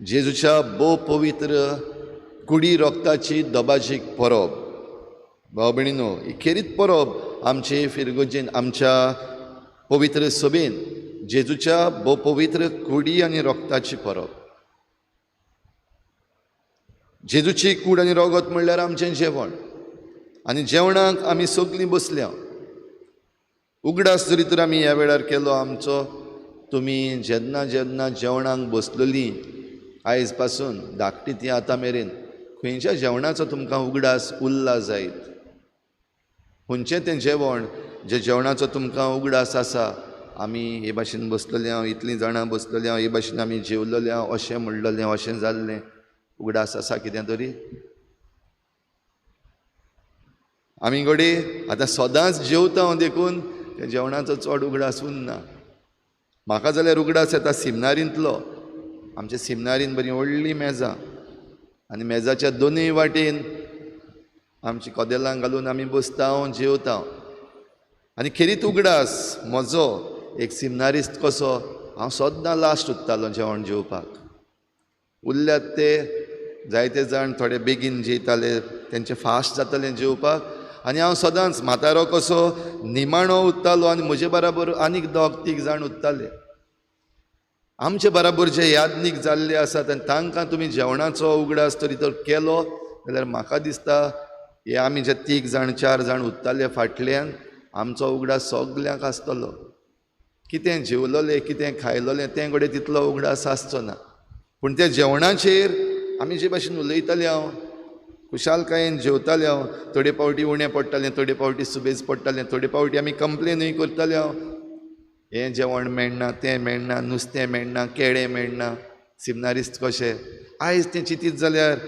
जेजूच्या भोव पवित्र कुडी रोगताची दबाजीक परब. भाव भयणीनो, ही खेरीत परब आमचे फिरगोजेन, आमच्या पवित्र सभेन जेजूच्या भोव पवित्र कुडी आनी रोगताची परब. जेजूची कूड आनी रोगत म्हणल्यार आमचें जेवण, आनी जेवणाक आमी सगलीं बसल्या. उगडास जरी तर आमी ह्या वेळार केलो आमचो, तुमी जेन्ना जेन्ना जेवणाक बसलेलीं आयज पासून धाकटी ती आतां मेरेन खंयच्या जेवणाचो तुमकां उगडास उरला जायत? खंयचें तें जेवण जे जेवणाचो तुमकां उगडास आसा? आमी हे भाशेन बसलेले हांव, इतलीं जाणां बसलेले हांव, हे भाशेन आमी जेवलेले हांव, अशें म्हणलेलें, अशें जाल्लें, उगडास आसा कितें तरी? आमी घडये आतां सदांच जेवता हांव, देखून त्या जेवणाचो चड उगडास उरना. म्हाका जाल्यार उगडास येता सिमनारींतलो. आमच्या सिमनारीन बरी व्हडली मेजां आनी मेजाच्या दोनूय वाटेन आमची कदेलां घालून आमी बसता जेवता. आनी खेरीत उगडास म्हजो एक सिमनारिस्त कसो हांव सद्दां लास्ट उत्तालो जेवण जेवपाक. उरल्यात ते जायते जाण थोडे बेगीन जेयताले, तेंचें फास्ट जातालें जेवपाक, आनी हांव सदांच म्हातारो कसो निमाणो उत्तालो आनी म्हजे बराबर आनीक दोग तीग जाण उत्ताले. आमचे बराबर जे यादनीक जाल्ले आसात आनी तांकां तुमी जेवणाचो उगडास तरी तर केलो जाल्यार म्हाका दिसता हे आमी जे तीग जाण चार जाण उत्ताले फाटल्यान आमचो उगडास सगल्यांक आसतलो. कितें जेवलोलें कितें खायलोलें तें घडये तितलो उगडास आसचो ना, पूण त्या जेवणाचेर आमी जे भाशेन उलयताले हांव, खुशालकायेन जेवताले हांव, थोडे फावटी उणें पडटालें, थोडे फावटी सुबेज पडटालें, थोडे फावटी आमी कंप्लेनूय करताले हांव, हें जेवण मेळना, तें मेळना, नुस्तें मेळना, केळें मेळना, सिमनारिस्त कशें. आयज तें चिंतीत जाल्यार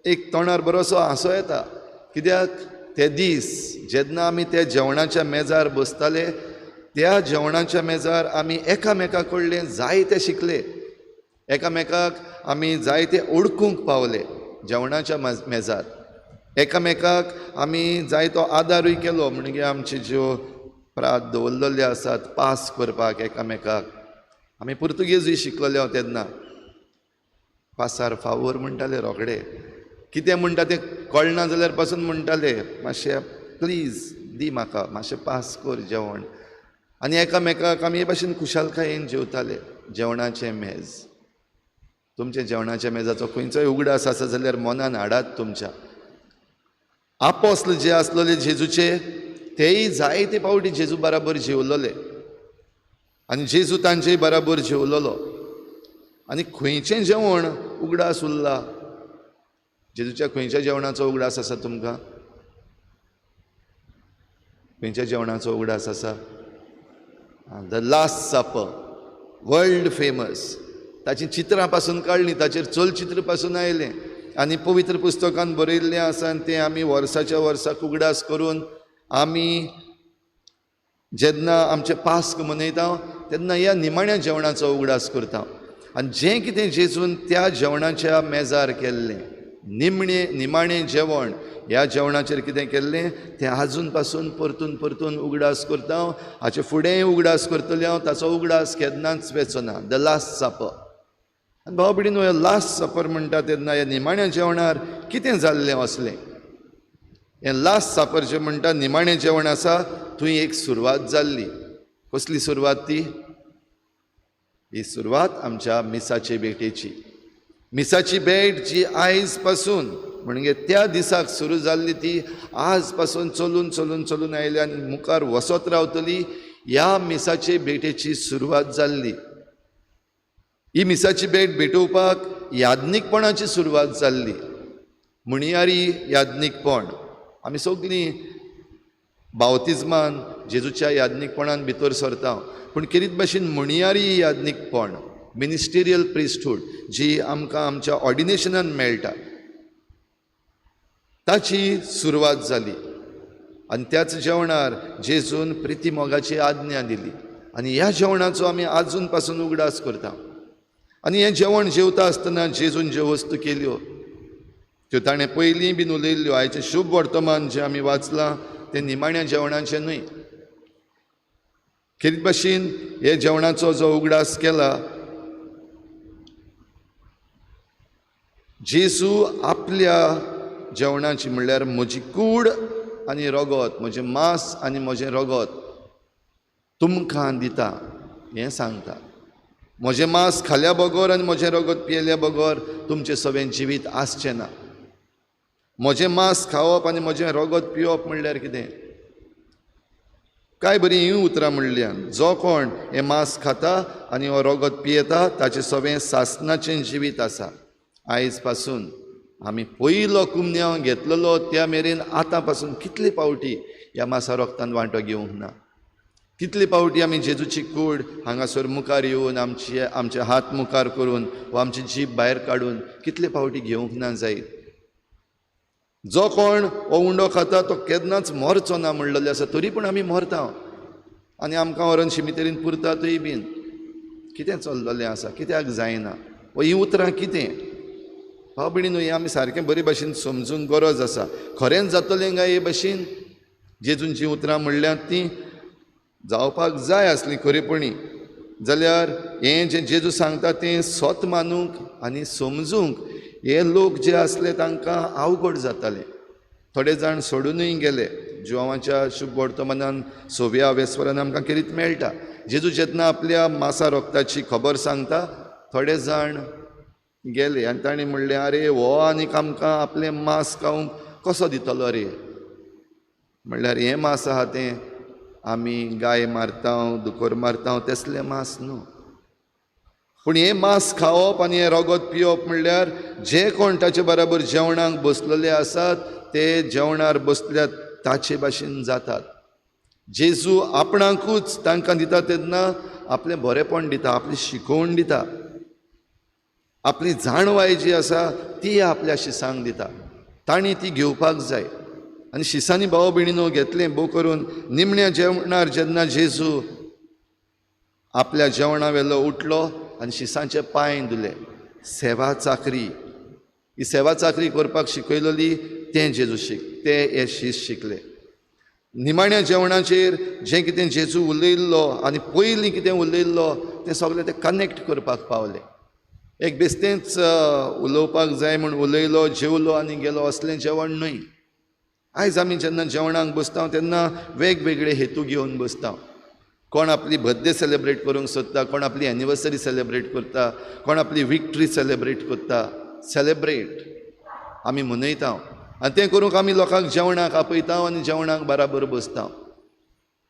एक तोंडार बरोसो हांसो येता. कित्याक ते दीस जेन्ना आमी त्या जेवणाच्या मेजार बसताले, त्या जेवणाच्या मेजार आमी एकामेका कडले जायते शिकले, एकामेकाक आमी जायते ओळखूंक पावले जेवणाच्या मेजार. एकामेकाक आमी जायतो आदारूय केलो, म्हणजे आमच्यो ज्यो प्रात दवरलेल्यो आसात पास करपाक एकामेकाक. आमी पुर्तुगेजूय शिकलेले हांव तेन्ना. पासार फावोर म्हणटाले रोखडे, कितें म्हणटा तें कळना जाल्यार पासून म्हणटाले मातशें प्लीज दी म्हाका, मातशें पास कर जेवण. आनी एकामेकाक आमी हे भाशेन खुशालकायेन जेवताले. जेवणाचें मेज, तुमच्या जेवणाच्या मेजाचो खंयचोय उगडास आसा जाल्यार मनान हाडात तुमच्या. आपोस्ल जे आसलेले जेजूचे तेय जायते फावटी जेजू बराबर जेवलोले आनी जेजू तांचे बराबर जेवलोलो. आनी खंयचें जेवण उगडास उरला? जेजूच्या खंयच्या जेवणाचो उगडास आसा तुमकां? खंयच्या जेवणाचो उगडास आसा? The last supper, world famous. ताचीं चित्रां पासून काडलीं, ताचेर चलचित्र पासून आयलें आनी पवित्र पुस्तकान बरयल्लें आसा. आनी तें आमी वर्साच्या वर्साक उगडास करून आमी जेन्ना आमचें पास्क मनयता तेन्ना ह्या निमाण्या जेवणाचो उगडास करता. आनी जें कितें जेजून त्या जेवणाच्या मेजार केल्लें, निमणें निमाणें जेवण, ह्या जेवणाचेर कितें केल्लें तें आजून पासून परतून परतून उगडास करता हांव. हाचे फुडेंय उगडास करतलें हांव, ताचो उगडास केन्नाच वेचो ना. The last supper. आनी भाव भयणीनो, ह्या लास्ट सपर म्हणटा तेन्ना ह्या निमाण्या जेवणार कितें जाल्लें असलें? हें लास्ट सपर जें म्हणटा निमाणें जेवण आसा, थंय एक सुरवात जाल्ली. कसली सुरवात ती? ही सुरवात आमच्या मिसाचे भेटेची. मिसाची भेट जी आयज पासून म्हणजे त्या दिसाक सुरू जाल्ली ती आज पासून चलून चलून चलून आयली आनी मुखार वचत रावतली. ह्या मिसाचे भेटेची सुरवात जाल्ली. ही मिसाची भेट भेटोवपाक याज्ञिकपणाची सुरवात जाल्ली. म्हणयारी याज्ञिकपण, आमी सगळीं बावतिज्मान जेजूच्या याज्ञिकपणान भितर सरता, पूण खेरीत भाशेन म्हणयारी याज्ञिकपण, मिनिस्टेरियल प्रिस्टहूड जी आमकां आमच्या ऑर्डिनेशनान मेळटा, ताची सुरवात जाली. आनी त्याच जेवणार जेजून प्रिती मोगाची आज्ञा दिली आनी ह्या जेवणाचो आमी आजून पासून उगडास करता. आनी हें जेवण जेवता आसतना जेजून ज्यो वस्तू केल्यो त्यो ताणें पयलीं बीन उलयल्ल्यो. आयचें शुभ वर्तमान जें आमी वाचलां तें निमाण्या जेवणाचें न्हय. खेरीत भाशेन हे जेवणाचो जो उगडास केला जेजू आपल्या जेवणाची म्हणल्यार म्हजी कूड आनी रगत, म्हजें मांस आनी म्हजें रगत तुमकां दिता हें सांगता. म्हजें मांस खाल्या बगर आनी म्हजें रगत पियेल्या बगर तुमचें सगळें जिवीत आसचें ना. म्हजें मांस खावप आनी म्हजें रगत पिवप म्हणल्यार कितें? काय बरीं हीं उतरां म्हणल्या, जो कोण हें मांस खाता आनी हो रगत पियेता ताचें सगळें सासणाचें जिवीत आसा. आयज पासून आमी पयलो कुमन्यांव घेतलेलो त्या मेरेन आतां पासून कितले पावटी ह्या मासा रोगतान वांटो घेवंक ना? कितले पावटी आमी जेजूची कूड हांगासर मुखार येवन आमचे आमचे हात मुखार करून वा आमची जीब भायर काडून कितले पावटी घेवंक ना जायत? जो कोण हो उंडो खाता तो केन्नाच मरचो ना म्हणलेलें आसा, तरी पूण आमी मरता आनी आमकां व्हरोन शिमितेरीन पुरता तूय बीन. कितें चल्ललें आसा? कित्याक जायना? वा हीं उतरां कितें? भाव भयणी न्हय, आमी सारकें बरे भाशेन समजूंक गरज आसा. खरेंच जातलें काय हे भाशेन? जेजून जीं उतरां म्हणल्यात तीं जावपाक जाय आसलीं खरेपणी जाल्यार हें जें जेजू सांगता तें सत मानूंक आनी समजूंक हे लोक जे आसले तांकां अवघड जातालें. थोडे जाण सोडुनूय गेले. जुवांच्या शुभ वर्तमानान सव्या वेस्वरान आमकां खेरीत मेळटा. जेजू जेन्ना आपल्या मासा रोगताची खबर सांगता थोडे जाण गेले आनी ताणें म्हणलें, आरे हो आनीक आमकां आपलें मांस खावंक कसो दितलो रे? म्हणल्यार हें मांस आहा तें आमी गाय मारता, दुकोर मारता तसलें मांस न्हू. पूण हें मांस खावप आनी हें रगत पिवप म्हणल्यार जे कोण ताचे बराबर जेवणाक बसलेले आसात ते जेवणार बसल्यात ताचे भाशेन जातात. जेजू आपणाकूच तांकां दिता तेन्ना आपलें बरेंपण दिता, आपली शिकोवण दिता, आपली जाणवाय जी आसा ती आपल्या शिसांक दिता. तांणी ती घेवपाक जाय. आनी शिसांनी भाव भयणीनो घेतलें भोव करून निमण्या जेवणार जेन्ना जेजू आपल्या जेवणा वेलो उठलो आनी शिसांचे पांय धुले. सेवा चाकरी, ही सेवा चाकरी करपाक शिकयलेली तें जेजू ते हे शीस शिकले. निमाण्या जेवणाचेर जें कितें जेजू उलयल्लो आनी पयलीं कितें उलयल्लो तें सगळें ते कनेक्ट करपाक पावले. एक बेस्तेंच उलोवपाक जाय म्हूण उलयलो, जेवलो आनी गेलो असलें जेवण न्हय. आयज आमी जेन्ना जेवणाक बसता तेन्ना वेगवेगळे हेतू घेवन बसता. कोण आपली बर्थडे सेलेब्रेट करूंक सोदता, कोण आपली एनिवर्सरी सेलेब्रेट करता, कोण आपली विक्ट्री सेलेब्रेट करता. सेलेब्रेट आमी मनयता आनी तें करूंक आमी लोकांक जेवणाक आपयता आनी जेवणाक बराबर बसता.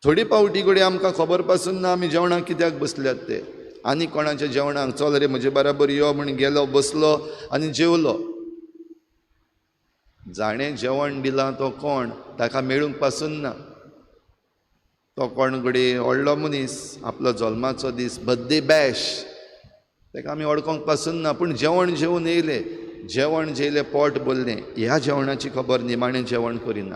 थोडी पावटी कडेन आमकां खबर पासून ना आमी जेवणाक कित्याक बसल्यात ते. आनी कोणाच्या जेवणाक चल रे म्हजे बराबर यो म्हण गेलो, बसलो आनी जेवलो. जाणें जेवण दिलां तो कोण ताका मेळूंक पासून ना. तो कोण घडये व्हडलो मनीस, आपलो जल्माचो दीस, बर्थडे बॅश, ताका आमी वळखोंक पासून ना. पूण जेवण जेवन येयले, जेवण जेयलें, पोट भरलें. ह्या जेवणाची खबर निमाणें जेवण करिना.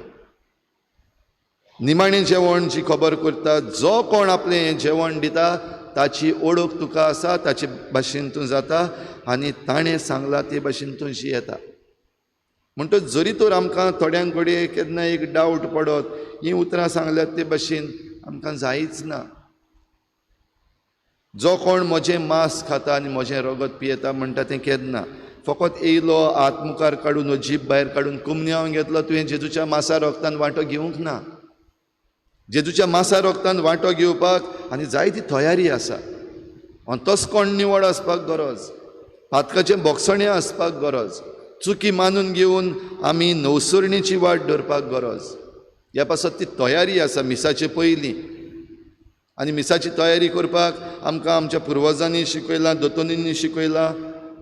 निमाणें जेवण जी खबर करता, जो कोण आपलें जेवण दिता ताची ओळख तुका आसा, ताचे भाशेन तूं जाता आनी ताणें सांगलां ते भाशेन तूं जियेता. म्हणटच जरी तर आमकां थोड्यांक घडये केन्ना एक डावट पडत, हीं उतरां सांगल्यात ते भाशेन आमकां जायच ना. जो कोण म्हजें मांस खाता आनी म्हजें रगत पियेता म्हणटा तें केन्ना फकत येयलो, हात मुखार काडून वा जीब भायर काडून कुमन्यांव घेतलो, तुवें जेजूच्या मासा रोगतान वांटो घेवंक ना. जेजूच्या मासा रोगतान वांटो घेवपाक आनी जायती तयारी आसा. तोच कोण निवळ आसपाक गरज, पातकाचें बोगसणें आसपाक गरज, चुकी मानून घेवन आमी नवसरणीची वाट धरपाक गरज. ह्या पासत ती तयारी आसा मिसाचे पयलीं. आनी मिसाची तयारी करपाक आमकां आमच्या पुर्वजांनी शिकयलां, दोतोनींनी शिकयलां.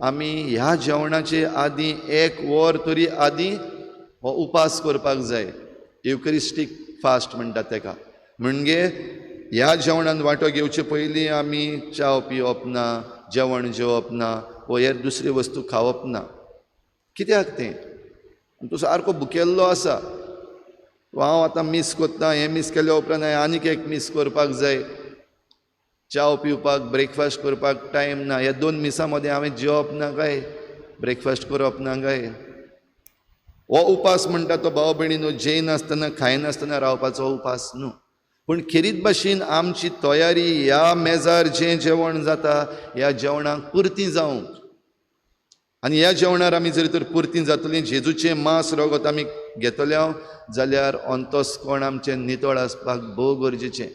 आमी ह्या जेवणाचे आदीं एक वर तरी आदीं हो उपास करपाक जाय. युकरिस्टीक फास्ट म्हणटात तेका. म्हणजे ह्या जेवणान वांटो घेवचे पयलीं आमी च्याव पिवप ना, जेवण जेवप ना वा हेर दुसरी वस्तू खावप ना. कित्याक तें? तूं सारको भुकेल्लो आसा, हांव आतां मीस करता, हें मीस केल्या उपरांत हांवें आनीक एक मीस करपाक जाय, च्याव पिवपाक ब्रेकफास्ट करपाक टायम ना, ह्या दोन मिसां मदें हांवें जेवप ना काय, ब्रेकफास्ट करप ना काय? हो उपास म्हणटा तो भाव भयणीनो जेयनासतना खायनासतना रावपाचो उपास न्हू. पूण खेरीत भाशेन आमची तयारी ह्या मेजार जें जेवण जाता ह्या जेवणाक पुरती जावंक आनी ह्या जेवणार आमी जरी तर पुरती जातली, जेजूचें मांस रगत आमी घेतले जाल्यार अंतस्कोण आमचें नितळ आसपाक भोव गरजेचें.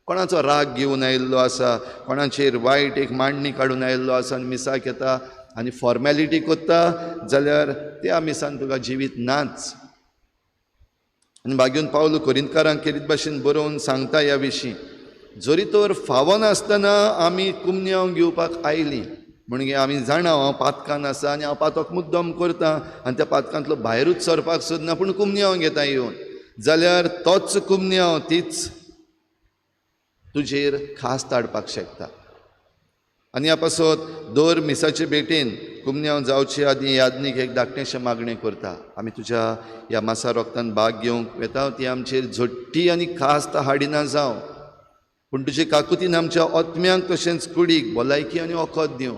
कोणाचो राग घेवन आयिल्लो आसा, कोणाचेर वायट एक मांडणी काडून आयिल्लो आसा आनी मिसाक येता आनी फॉर्मेलिटी करता जाल्यार त्या मिसान तुका जिवीत नाच. आनी बागेवन पावलो कोरिंतकारांक केरीत भाशेन बरोवन सांगता ह्या विशीं, जरी तर फावनासतना आमी कुमन्यांव घेवपाक आयलीं, म्हणजे आमी जाणा हांव पातकान आसा आनी हांव पातक मुद्दम करता आनी त्या पातकांतलो भायरूच सरपाक सोदना, पूण कुमन्यांव घेता येवन, जाल्यार तोच कुमन्यांव तीच तुजेर खास ताडपाक शकता. आनी ह्या पासत दर मिसाचे भेटेन कुमन्यांव जावचे आदीं यादनीक एक धाकटेंशें मागणें करता, आमी तुज्या ह्या मासा रोगतान भाग घेवंक वेता ती आमचेर झोट्टी आनी खास्त हाडिना जावं, पूण तुजे काकुतीन आमच्या आत्म्यांक तशेंच कुडीक भलायकी आनी वखद दिवं.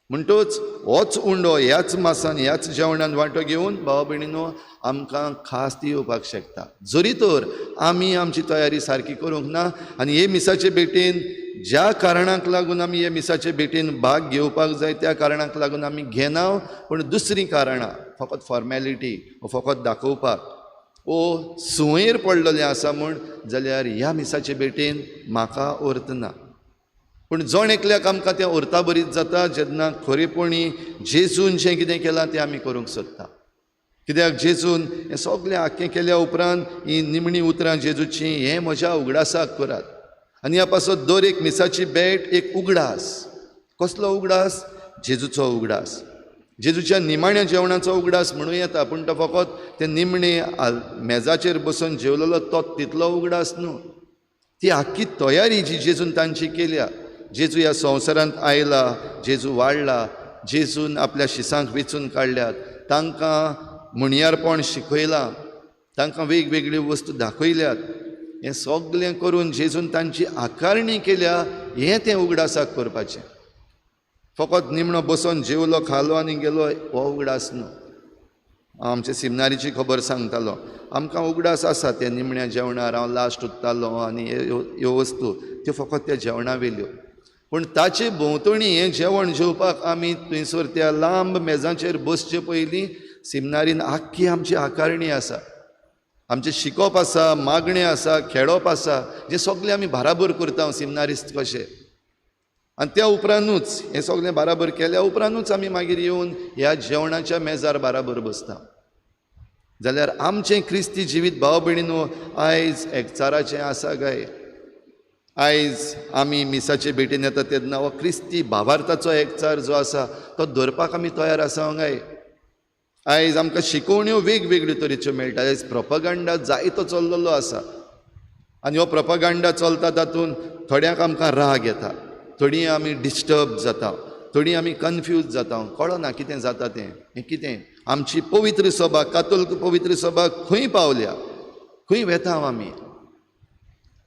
म्हणटच होच उंडो ह्याच मासान ह्याच जेवणान वांटो घेवन भाव भयणीनो आमकां खास ती येवपाक शकता, जरी तर आमी आमची तयारी सारकी करूंक ना. आनी हे मिसाचे भेटेन ज्या कारणाक लागून आमी हे मिसाचे भेटेन भाग घेवपाक जाय त्या कारणाक लागून आमी घेना, पूण दुसरीं कारणां फकत फॉर्मेलिटी वो फकत दाखोवपाक ओ सुंवेर पडलेलें आसा म्हूण, जाल्यार ह्या मिसाचे भेटेन म्हाका अर्थ ना. पूण जण एकल्याक आमकां तें अर्था जाता जेन्ना खरेपणी जेजून जें कितें केलां तें आमी करूंक सोदता. कित्याक जेजून हें सगळें आख्खें केल्या उपरांत ही निमणी उतरां जेजूची, हें म्हज्या उगडासाक करात. आनी ह्या पासत दर एक मिसाची भेट एक उगडास. कसलो उगडास? जेजूचो उगडास, जेजूच्या निमाण्या जेवणाचो उगडास म्हणूं येता, पूण तो फकत ते निमणे मेजाचेर बसून जेवलेलो तो तितलो उगडास न्हू. ती आख्खी तयारी जी जेजून तांची केल्या, जेजू ह्या संवसारांत आयला, जेजू वाडला, जेजून आपल्या शिसांक वेंचून काडल्यात, तांकां म्हणयारपण शिकयलां, तांकां वेगवेगळ्यो वस्तू दाखयल्यात, हें सगळें करून जेजून तांची आकारणी केल्या, हें तें उगडासाक करपाचें. फकत निमणो बसून जेवलो खालो आनी गेलो हो उगडास न्हू. आमचे सिमनारीची खबर सांगतालो, आमकां उगडास आसा त्या निमण्या जेवणार हांव लास्ट उत्तालो आनी ह्यो वस्तू त्यो फकत त्या जेवणा वेल्यो, पूण ताचे भोंवतणी हें जेवण जेवपाक आमी थंयसर त्या लांब मेजाचेर बसचे पयलीं सिमनारीन आख्खी आमची आकारणी आसा, आमचें शिकोवप आसा, मागणें आसा, खेळप आसा, जें सगळें आमी बाराबर करता सिमनारिस्त कशे. आनी त्या उपरांतूच हें सगळें बाराबर केल्या उपरांतूच आमी मागीर येवन ह्या जेवणाच्या मेजार बाराबर बसता. जाल्यार आमचें क्रिस्ती जिवीत भाव भयणीनो आयज एकचाराचें आसा काय? आयज आमी मिसाचे भेटेन येता तेन्ना हो क्रिस्ती भावार्थाचो एकचार जो आसा तो धरपाक आमी तयार आसा काय? आयज आमकां शिकोवण्यो वेगवेगळ्यो तरेच्यो मेळटा, आयज प्रोपगांडा जायतो चल्लेलो आसा आनी हो प्रोपगांडा चलता तातूंत थोड्यांक आमकां राग येता, थोडीं आमी डिस्टर्ब जाता, थोडीं आमी कन्फ्यूज जाता, कळना कितें जाता तें, हें कितें आमची पवित्र सभा, कातोल्क पवित्र सभा खंय पावल्या, खंय वेता आमी?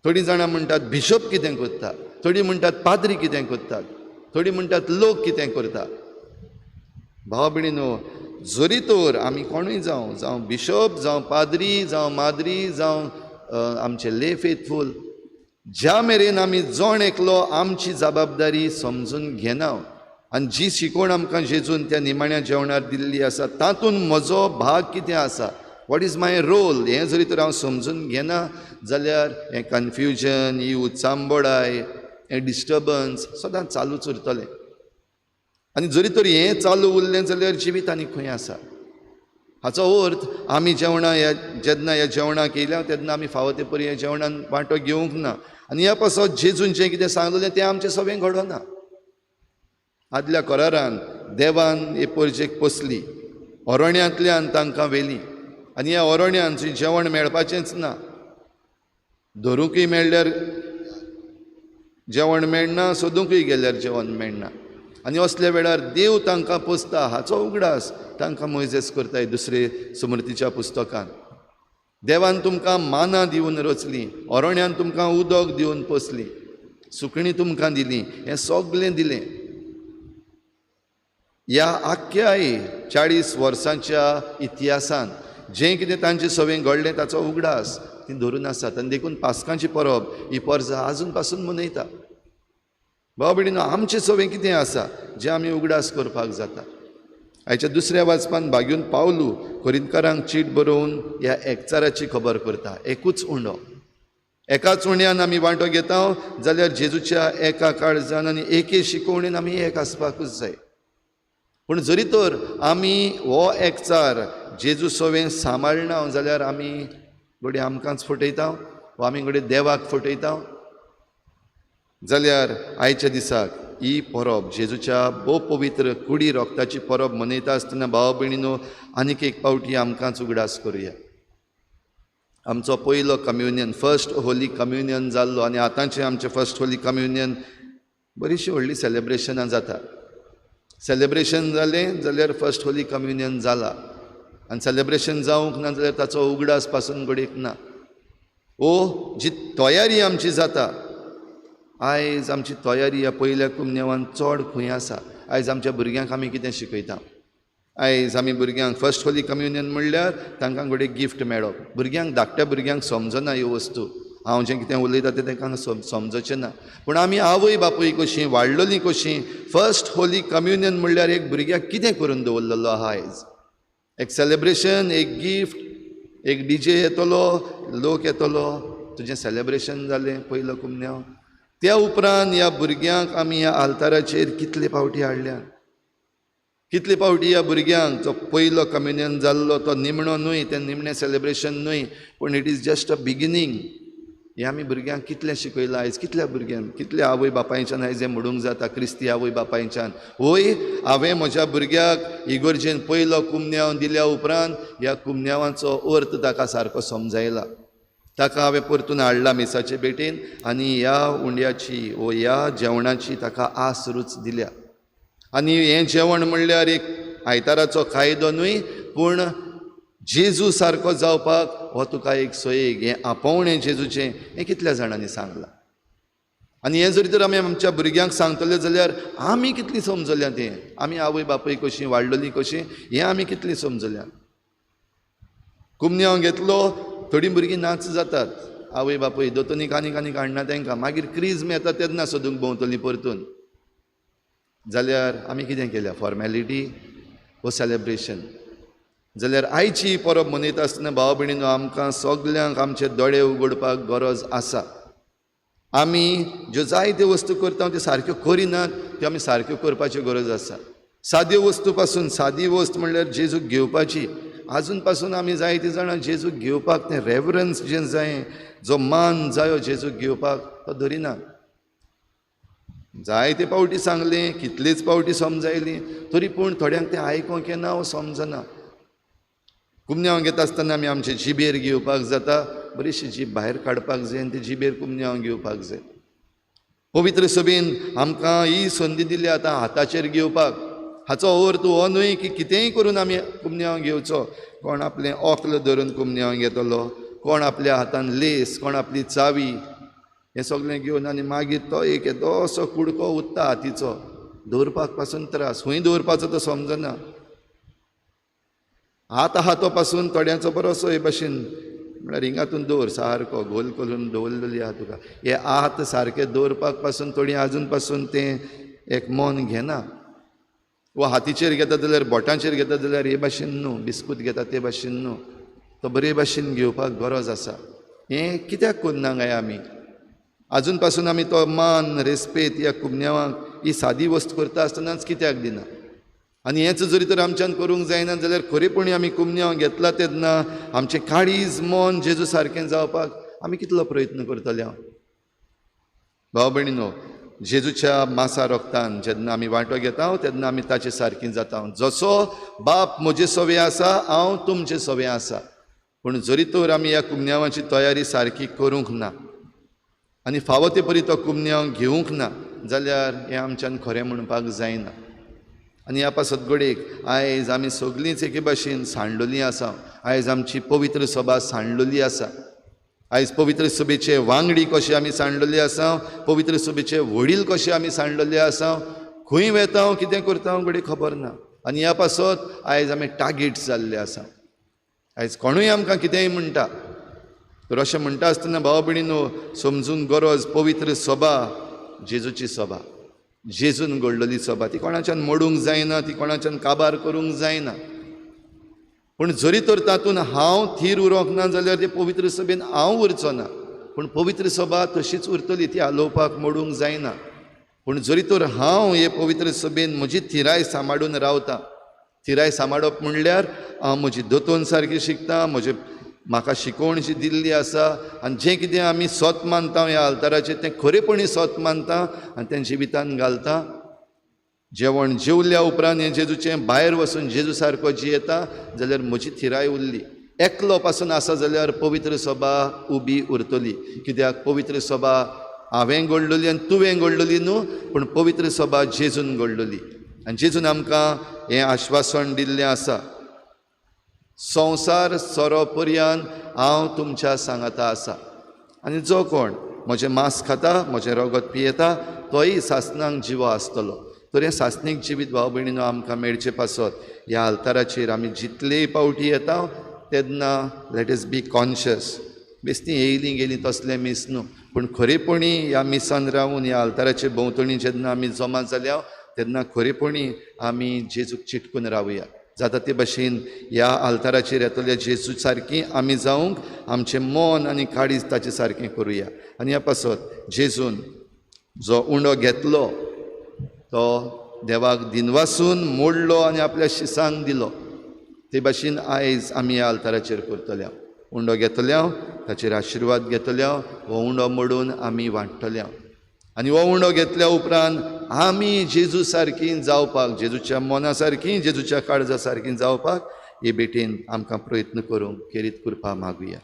थोडीं जाणां म्हणटात बिशप कितें करता, थोडीं म्हणटात पाद्री कितें करतात, थोडीं म्हणटात लोक कितें करता. भाव भयणीनो, जरी तर आमी कोणूय जावं, जावं बिशप, जावं पाद्री, जावं माद्री, जावं आमचे ले फेथफूल, ज्या मेरेन आमी जण एकलो आमची जबाबदारी समजून घेना आनी जी शिकवण आमकां जेजून त्या निमाण्या जेवणार दिल्ली आसा तातूंत म्हजो भाग कितें आसा, what is my role, हें जरी तर हांव समजून घेना जाल्यार हें कन्फ्युजन, ही उचांबळाय, हें डिस्टर्बन्स सदांच चालूच उरतलें. आनी जरी तर हें चालू उरलें जाल्यार जिवीत आनी खंय आसा? हाचो अर्थ आमी जेवणां ह्या जेन्ना ह्या जेवणाक येयल्या तेन्ना आमी फावो ते परी ह्या जेवणान वांटो घेवंक ना आनी ह्या पासत जेजून जें कितें सांगलेलें तें आमचें सगळें घडना. आदल्या करारान देवान हे परजेक पोसली, अरण्यांतल्यान तांकां व्हेली आनी ह्या अरण्यांत जेवण मेळपाचेंच ना, धरुंकूय मेळ्ळ्यार जेवण मेळना, सोदुंकूय गेल्यार जेवण मेळना. आनी असल्या वेळार देव तांकां पोसता हाचो उगडास तांकां मोयजेस करताय दुसरे समृद्धीच्या पुस्तकान. देवान तुमकां मानां दिवन रचली, अरण्यान तुमकां उदक दिवन पोसली, सुकणीं तुमकां दिलीं, हें सगळें दिलें. ह्या आख्ख्याय 40 वर्सांच्या इतिहासान जें कितें तांचें सवें घडलें ताचो उगडास ती धरून आसात आनी देखून पास्कांची परब ही परजा आजून पासून मनयता. भाव भयणीनो, आमचें सवें कितें आसा जें आमी उगडास करपाक जाता? आयच्या दुसऱ्या वाचपान भाग्यून पावलू कोरिंतकारांक चीट बरोवन ह्या एकचाराची खबर करता. एकूच उंडो, एकाच उंड्यान आमी वांटो घेता जाल्यार जेजूच्या एका काळजान आनी एके शिकोवणेन आमी एक आसपाकूच जाय. पूण जरी तर आमी हो एकचार जेजू सवें सांबाळना जाल्यार आमी घडये आमकांच फटयता वा आमी घडये देवाक फटयता. जाल्यार आयच्या दिसाक ही परब, जेजूच्या भोव पवित्र कुडी रोगताची परब मनयता आसतना भाव भयणीनो, आनीक एक पावटी आमकांच उगडास करुया. आमचो पयलो कम्युनियन, फर्स्ट होली कम्युनियन जाल्लो आनी आतांचें आमचें फर्स्ट होली कम्युनियन बरीचशी व्हडलीं सेलेब्रेशनां जाता. सेलेब्रेशन जालें जाल्यार फर्स्ट होली कम्युनियन जाला, आनी सेलेब्रेशन जावंक ना जाल्यार ताचो उगडास पासून घडयेक ना. ओ जी तयारी आमची जाता, आयज आमची तयारी ह्या पयल्या कुमनेवान चड खंय आसा? आयज आमच्या भुरग्यांक आमी कितें शिकयता? आयज आमी भुरग्यांक फर्स्ट होली कम्युनियन म्हणल्यार तांकां घडये गिफ्ट मेळप. भुरग्यांक, धाकट्या भुरग्यांक समजना ह्यो वस्तू, हांव जें कितें उलयता तें तांकां समजचें ना. पूण आमी आवय बापूय कशीं वाडलेलीं कशीं, फर्स्ट होली कम्युनियन म्हणल्यार एक भुरग्याक कितें करून दवरलेलो आहा आयज? एक सेलेब्रेशन, एक गिफ्ट, एक डीजे येतलो, लोक येतलो, तुजें सेलेब्रेशन जालें पयलो कुमन्यांव. त्या उपरांत ह्या भुरग्यांक आमी ह्या आल्ताराचेर कितले पावटी हाडल्या, कितले पावटी ह्या भुरग्यांक जो पयलो कम्युनियन जाल्लो तो निमणो न्हय, तें निमणें सेलेब्रेशन न्हय, पूण it is just a beginning. हें आमी भुरग्यांक कितलें शिकयलां आयज? कितल्या भुरग्यांक, कितल्या आवय बापायच्यान आयज हें म्हणूंक जाता? क्रिस्ती आवय बापायच्यान, वय हांवें म्हज्या भुरग्याक इगोर्जेन पयलो कुमन्यांव दिल्या उपरांत ह्या कुमन्यांवाचो अर्थ ताका सारको समजायला, ताका हांवें परतून हाडला मिसाचे भेटेन आनी ह्या उंड्याची वो ह्या जेवणाची ताका आस रूच दिल्या. आनी हें जेवण म्हणल्यार एक आयताराचो कायदो न्हय, पूण जेजू सारको जावपाक हो तुका एक सोयेक, हें आपोवणें जेजूचें, हें कितल्या जाणांनी सांगलां? आनी हें जरी तर आमी आमच्या भुरग्यांक सांगतले जाल्यार आमी कितलीं समजल्या तें, आमी आवय बापूय कशीं वाडलेलीं कशीं, हें आमी कितलीं समजल्या? कुमन्यांव घेतलो, थोडीं भुरगीं नाच जातात, आवय बापूय दोतोनी आनीक आनीक हाडना तांकां, मागीर क्रिज्म येता तेन्ना सोदूंक भोंवतलीं परतून. जाल्यार आमी कितें केल्या? फॉर्मेलिटी वो सेलेब्रेशन. जाल्यार आयची परब मनयता आसतना भाव भयणीनो, आमकां सगल्यांक आमचे दोळे उगडपाक गरज आसा. आमी ज्यो जायत्यो वस्तू करता त्यो सारक्यो करिनात, त्यो आमी सारक्यो करपाची गरज आसा. साद्यो वस्तू पासून, सादी वस्त म्हणल्यार जेजूक घेवपाची, आजून पासून आमी जायतीं जाणां जेजूक घेवपाक तें रेवरन्स जें जाय, जो मान जायो जेजूक घेवपाक, तो धरिना. जायते पावटी सांगलें, कितलेच पावटी समजायली, तरी पूण थोड्यांक तें आयकोंक येना वो समजना. कुमन्यांव घेता आसतना आमी आमचे जिबेर घेवपाक जाता, बरीशी जीब भायर काडपाक जाय आनी ती जिबेर कुमन्यांव घेवपाक जाय. पवित्र सभेन आमकां ही संदी दिली आतां हाताचेर घेवपाक. हाचो अर्थ हो न्हय की कितेंय करून आमी कुमन्यांव घेवचो. कोण आपलें ओक्ल धरून कुमन्यांव घेतलो, कोण आपल्या हातान लेस, कोण आपली चावी, हें सगळें घेवन आनी मागीर तो एक येदोसो कुडको उत्ता हातीचो, दवरपाक पासून त्रास, खंय दवरपाचो तो समजना. हात आहा तो पासून थोड्यांचो बरोसो हे भाशेन म्हळ्यार हिंगातून दवर सारको गोल करून दवरलेली आहा तुका, हे हात सारके दवरपाक पासून थोडीं आजून पासून तें एक मन घेना. वा हातीचेर घेता जाल्यार बोटांचेर घेता जाल्यार हे भाशेन न्हू, बिस्कूत घेता ते भाशेन न्हू, तो बरे भाशेन घेवपाक गरज आसा. हें कित्याक करना काय आमी? आजून पासून आमी तो मान रेस्पेद ह्या कुमन्यांवाक ही सादी वस्त करता आसतनाच कित्याक दिना? आनी हेंच जरी तर आमच्यान करूंक जायना जाल्यार खरेपणी आमी कुमन्यांव घेतला तेन्ना आमचें काळीज मन जेजू सारकें जावपाक आमी कितलो प्रयत्न करतले? हांव भाव भयणीनो, जेजूच्या मासा रोगतान जेन्ना आमी वांटो घेता तेन्ना आमी ताचे सारकीं जाता. जसो बाप म्हजे सवे आसा, हांव तुमचे सवे आसा. पूण जरी तर आमी ह्या कुमन्यांवाची तयारी सारकी करूंक ना आनी फावो ते परी तो कुमन्यांव घेवंक ना जाल्यार हें आमच्यान खरें म्हणपाक जायना. आनी ह्या पासत घडयेक आयज आमी सगळींच एके भाशेन सांडलेलीं आसा. आयज आमची पवित्र सभा सांडलेली आसा. आयज पवित्र सभेचे वांगडी कशे आमी सांडलेले आसा, पवित्र सभेचे वडील कशे आमी सांडलेले आसा, खंय वेता कितें करता घडये खबर ना. आनी ह्या पासत आयज आमी टार्गेट जाल्ले आसा. आयज कोणूय आमकां कितेंय म्हणटा, तर अशें म्हणटा आसतना भाव भयणीनो, समजूंक गरज पवित्र सभा जेजूची सभा. जेजून घडलेली सभा ती कोणाच्यान मोडूंक जायना, ती कोणाच्यान काबार करूंक जायना. पूण जरी तर तातूंत हांव थीर उरोंक ना जाल्यार ते पवित्र सभेन हांव उरचो ना, पूण पवित्र सभा तशीच उरतली, ती हालोवपाक मोडूंक जायना. पूण जरी तर हांव हे पवित्र सभेन म्हजी थिराय सांबाळून रावता, थिराय सांबाळप म्हणल्यार हांव म्हजी दोतोन सारकी शिकता, म्हजे म्हाका शिकोवण जी दिल्ली आसा आनी जें कितें आमी सत मानता ह्या आल्ताराचेर तें खरेपणी सत मानता आनी तें जिवितान घालता. जेवण जेवल्या उपरांत हें जेजूचें भायर वचून जेजू सारको जियेता जाल्यार म्हजी थिराय उरली. एकलो पासून आसा जाल्यार पवित्र सभा उबी उरतली. कित्याक पवित्र सभा हांवें घडलेली आनी तुवें घडलेली न्हू, पूण पवित्र सभा जेजून घडलेली आनी जेजून आमकां हें आश्वासन दिल्लें आसा, संवसार सोरो पर्यंत हांव तुमच्या सांगाता आसा आनी जो कोण म्हजें मांस खाता म्हजें रगत पियेता तोय सासणाक जिवो आसतलो. तर हें सासणीक जिवीत भाव भयणीनो आमकां मेळचे पासत ह्या आल्ताराचेर आमी जितलेय पावटी येता तेन्ना let us be conscious. बेस्ती येयलीं गेलीं तसलें मीस न्हू, पूण खरेपणी ह्या मिसान रावून ह्या आल्ताराचे भोंवतणी जेन्ना आमी जमा जाल्या तेन्ना खरेपणी आमी जेजूक चिटकून रावया. जाता ते भशेन ह्या आल्ताराचेर येतल्या जेजू सारकी आमी जावंक आमचें मन आनी काळीज ताचे सारकें करुया. आनी ह्या पासत जेजून जो उंडो घेतलो तो देवाक दिनवासून मोडलो आनी आपल्या शिसांक दिलो. ते भाशेन आयज आमी ह्या आल्ताराचेर करतल्या, उंडो घेतल्या ताचेर आशिर्वाद घेतल्या, हो उंडो मोडून आमी वांट्टल्या आनी हो उंडो घेतल्या उपरांत आमी जेजू सारकी जावपाक, जेजूच्या मना सारकी, जेजूच्या काळजा सारकी जावपाक हे भेटेन आमकां प्रयत्न करूंक खेरीत कृपा मागुया.